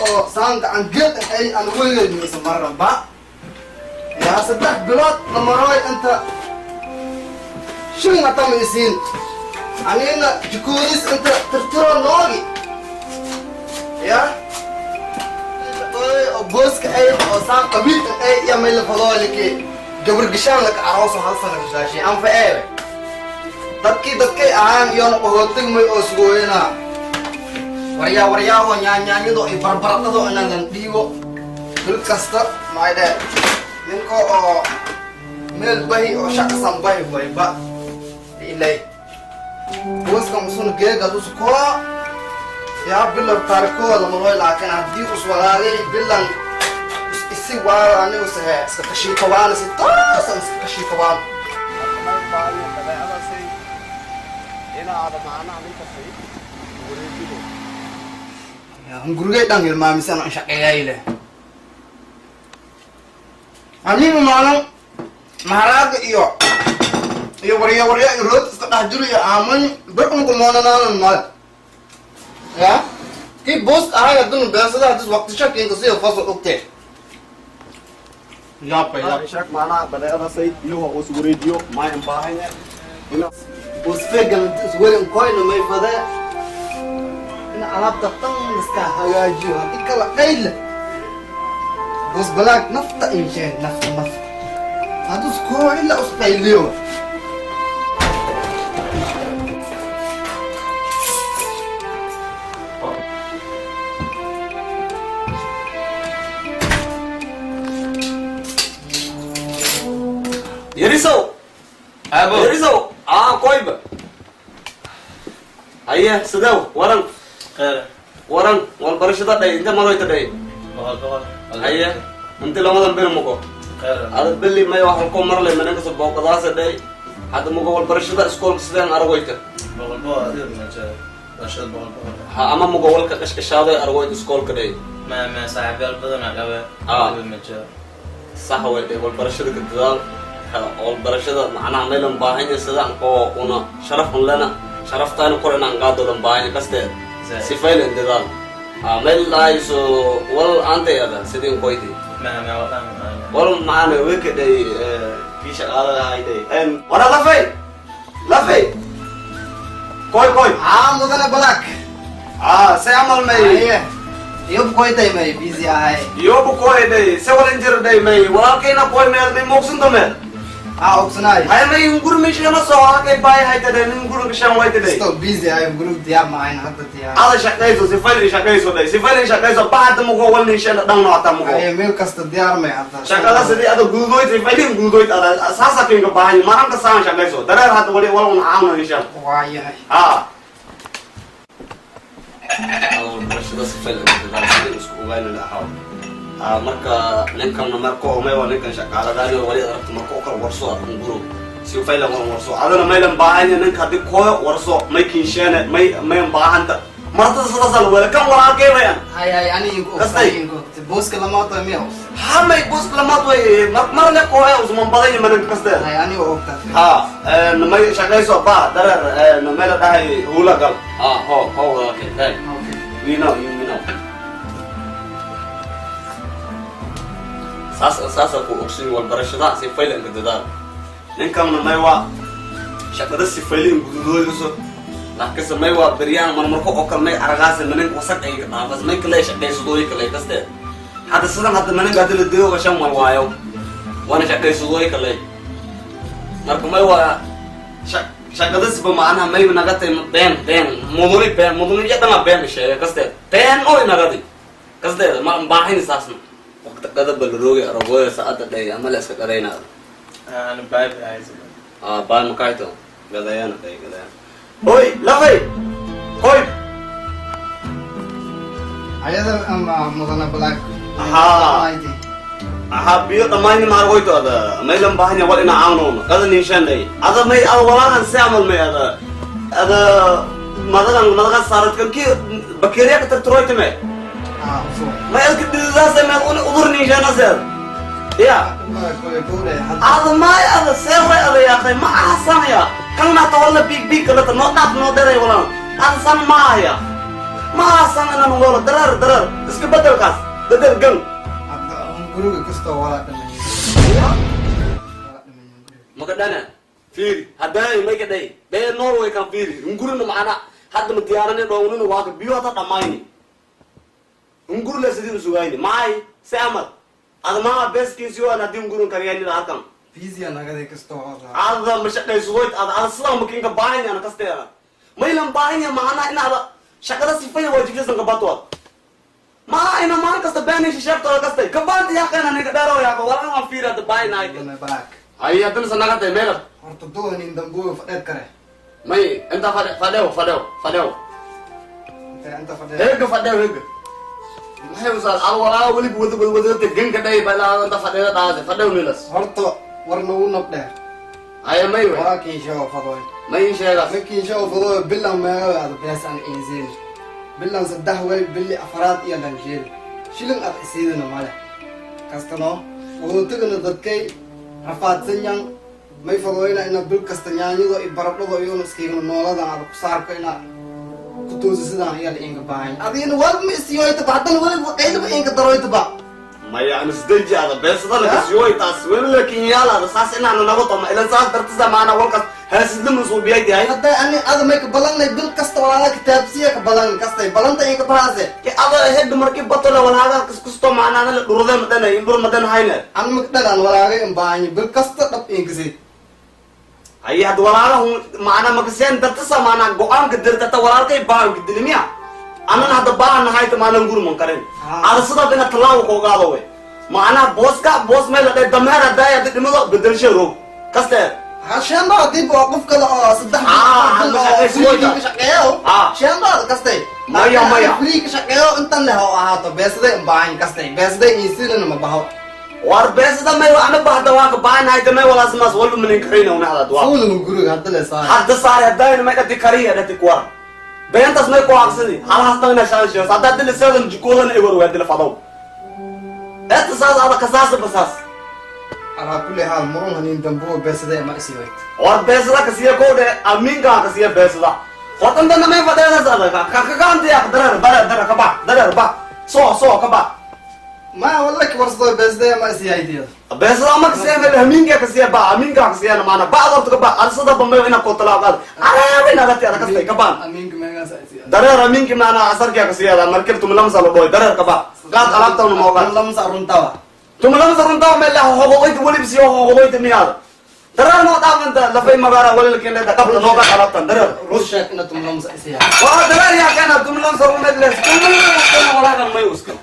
Oo saan gacan geed ay aan weligay maysa marnaba. Yaa 3 bilood namaroy inta shilin hata ma isiin, anigana jikoodis inta tirtiro noogi ya oo booska ay oo saan qabiil ay ya may la fadooliki gabar gashaan laka arooso hal sana gashaashay anfa eebe dadkii dadkay ahaan iyona qohootigmay oo sugooyana waryaa waryaahoo nyaanyaanyado iyo barbaradhado inaan dhiibo bil kasta maydhe ninka oo meel bahi oo shaqasan bahi wayba ilay booskan usun geegad uskoo yaa bilow taarikooda maloy, laakiin haddii us walaagay bilan isi waayo anigu sahe iska kashiikawaan si toosan iska kashiikawaan. Badeecadaasay inaada macnaha ninkasay wareejido. Gurigay dhan hilmaamisan aan shaqeeyay leh anigu maalin maharaaga iyo warya warya iyo rood iska dhex jiro iyo aaman bir unku moonanaanan mal ya kii boost ahay hadduna beesada hadis waqti shakinka siyo fasal ogtee yaaba yaab. Sheeg macnaha badeecadaasay biyaha oo is wareejiyo maayan baahanya ina usfegan iswelin koyna may fadee in alaabta tan iska hagaajiyo, haddii kala qayla bos balaag nafta insheen nafta nafta hadduu iskoo ila usqayliyo. Yarisow! Abo. Yarisow! Ah, koyba. Haye, sidew, waran, Khayr. waran, wal barashada dhay, inta maroyta dhay. Boqol boqol. Haye, inta lamadan bir mugo. Khayr. Ada bili may wax halko marlay mananka soo booqadaasa dhay. Hadda mugo wal barashada iskoolka sideen aragoyta. Boqol boqol adiga ma jiro. Barashada boqol boqol. Ha ama mugo walka qashqashaaday aragoyta iskoolka dhay. Ma saaxiibayaal badan aa qabe. Ah. Adiga ma jiro. Sax way dhay, wal barashada ka dadaal. Ha, wal barashada macnaha meelan baahan yahay sidaan oo una sharaf un lena sharaftaani kor inaan qaado lan baahan yahay kasteed. Zaid. Sifaylen dadaal. Ha, meel lahayso wal aantayada sideen koyti. Ma waqaan ma. Wal maana wekaday kii shaqaalada hayday en wara lafay lafay koy koy. Aa, mudane balak. Ah, se amal may. Aye, yob koytay may busy ahay. Yobu koy day se walan jir day may walaalkayna koy meel may moogsanto meel. Aa, ogsanaay. Hay may ungur mishana soo halkay baay haytaday nin gurga shan waytaday. Still busy ahay, gurug diyaar ma ahayn hadda diyaar. Ada shaqayso sifayl shaqayso day sifayl shaqayso baxda mugo walni shan dhan noota mugo. Aye, meel kasta diyaar may hadda. Shaqada sidii ada guudoyd sifaylin guudoyd ada saasa kinga baahan maranka saan shaqayso dareer hadda wali wal un caawno insha Waayahay. Ah barashada si fayl isku ogayn lahaa. Ah, marka ninkan marka oo may waa ninkan shaqaaladaani wali aragto marka oo kale warso aad guro si fayl war warso adana maylan baahan ninka hadii kooyo warso may kinsheene may may baahanta marta sidaas la wala kan walaalkay wayan. Hay hay, ani inku Kastay. ogtay inku ogtay booska lamaad miya us. Ha, may bus lamaad way marna kooyo usman badan yaman kaste. Hay, ani ogta. Ha, may shaqayso ba dareer meel dhahay hula gal ah ho ho walaalkay day. Okay. We know you, we know. Saas saasa ku ogsin wal barashada si faylan ka dadaal ninkanna may waa shaqada si faylan gududooyso, laakiinse may waa beryahan marmarko oo kale may aragaasa manin wasaq ay ka dhaafas may kale shaqaysadooyi kale kaste hadda sidan hadda maninka hadda la digo shan wal waayo waana shaqaysadooyi kale marka may waa shaqadasba macnaha may nagatay been been muduni been muduni iyo dhama been sheegay kaste been oy nagadi kasteeda ma baahin saasna waqti qadaba la roogay aragooya saacadda dhay ama la iska qadaynaado. Ana bye bye. Ah, baa makayto gadayana dhay gadayana oy lafay koy. Ayada ama mudane balak. Ahaa. Aha, biyo dhammaayni ma argoyto ada maylan baahanya wal ina caawnoona qada ninshanay ada may ada walaahan si amal may ada ada madagan madagan saaradkan ki bakteriya ka tartiroytame. Aa, usoo. May adka dhididaasa may udur ninshanase ya. Ada may ada seeway ada yaaqay ma ahasanaya kan naata walla biig biig kalata noo dhaaf noo dheray walaan ada san maahaya. Ma asan inaan wala darar darar iska bedelkaas bedel gan. Hadda guriga kastoo walaa dhameeyay. Walaa dhameeyay guriga. Makadhana fiiri haddaay may ka dhay bee Norway kan fiiri hungurina macana hadda ma diyaarani dhownina waa ka biyo hata dhammayni hungur la sidii usugayni maay se amal admaa beeskiisiyo aan haddii hungurin kariyaynida halkan. Fiisiya nagaday kastoo wada. Ada ma shaqaysugoyd ada ada sidaa makinka baahanya ana kasteeda maylan baahanya macana inaada shaqada sifaya waajibshasan kabatood maa ina maalin kasta beenaysa sheegtooda kastay kabaanta yaaqeena ninka dheero yaaqo walaan waan fiiri hadda baahinahay. Dana baak. Ay haddana sanagatay meelad. Horta doonin dambuyo fadheed kare. May inta fadhew fadhew fadhew. Inta fadheed. Heega fadhew heega maxay usaad al walaa weliba wada wada wadata ganka dhay balaa inta fadheeda dhaase fadhew nilas. Horta war nagu nab dheer. Aya may wey. Walaa kiinshago fadooy. May in sheegaas. Ma kiinshago fadooy bilan meeqa aad bees aan iinsiin. Bilan saddex way bili afraad iyo dhansheed. Shilin aad isiidana male. Kastano wadotagana dadkay rafaadsan yan may fadooyna ina bil kasta nyaanyado iyo baradhado iyona iskaygana nooladan aad ku saarko ina ku toosi sidaan ayaa la inga baahan. Adigana walba ma isiyoytaba haddana weliba qaylaba inga daroytaba. Maya aan isdeji ada beesada la kasiyoy taas weli laakiin yaalaada saas inaana naga toma ilan saas dartisa maana walkaas haasidlama suubiyay tahay. Hadda ani ada may ka balanay bil kasta walaala kitaabsiya ka balan kastay balanta inga bahaase. Ke ada hed markii batole walaaga kiskusto maanaana la dhurde madana indhur madan hayne. An magdhalaan walaaga in baahanyo bil kasta dhab inkasid. Ay had walaala maana makaseen dartisa maana go-aanka dirtata walaalkay baan gidilimiya anana hadda baan nahayta maanan gurman karin. Ada sidaa ina talaawo koogaado we maanaa booska boos may la dhe dameer haddaay hadda dhimado bedelshe roog kaste. Ha sheendo hadii waa qof kale oo saddex Ah, bil ma oo shaqeyso free wayda. ka shaqeeyo. Sheendo kastay. Maya, maya. Free ka shaqeeyo intan leh oo ahaato beesday in baahan kastay beesday insilina ma baho. War beesada may ana bahda waa ka baan hayta may walaasmaas walba manin karayna una hadaad waa. Fuulin guriga hadda le saar. Hadda saare haddayna may dhati kariya dhati kuwar beentas may ku aqsadi hal hastan ina shaan shees hadda dil seedan jikoodan ay war waa dil fadaw eta saas ada kasaas basaas. Alaa kulli haal murun hanin dambuwa beesday ma isiwayt. War beesada kasiya kowde aminka kasiya beesada hortan dana may fadeedas ada ka ka kaanti ya darar bara darar ka ba darar ba so so ka ba. Ma wallahi warsado beesday ma isiyaytiyo. Beesada ma kasiya may aminka kasiya ba aminka kasiya na mana ba horta ka ba alsada ba may ina ko talaaqad ara ina gati ada kastay ka baan. Amiinka meegaas isiyo. Dareer aminki maana asarkiya kasiya markab tumulamsa lo boy dareer ka ba qaad alaabta una moogaan. Lamsa runtawa. Tumulamsa runtaa meel hogogoyta welib siyo hogogoyta miyaada dareer noo dhaafanta lafay magaara walilkeena qabta nooga alaabtan dareer. Rusheek ina tum lamsa isiya. Waa dareer yaa keena tumulamsa rumed les tumulamsa walaagan may uska.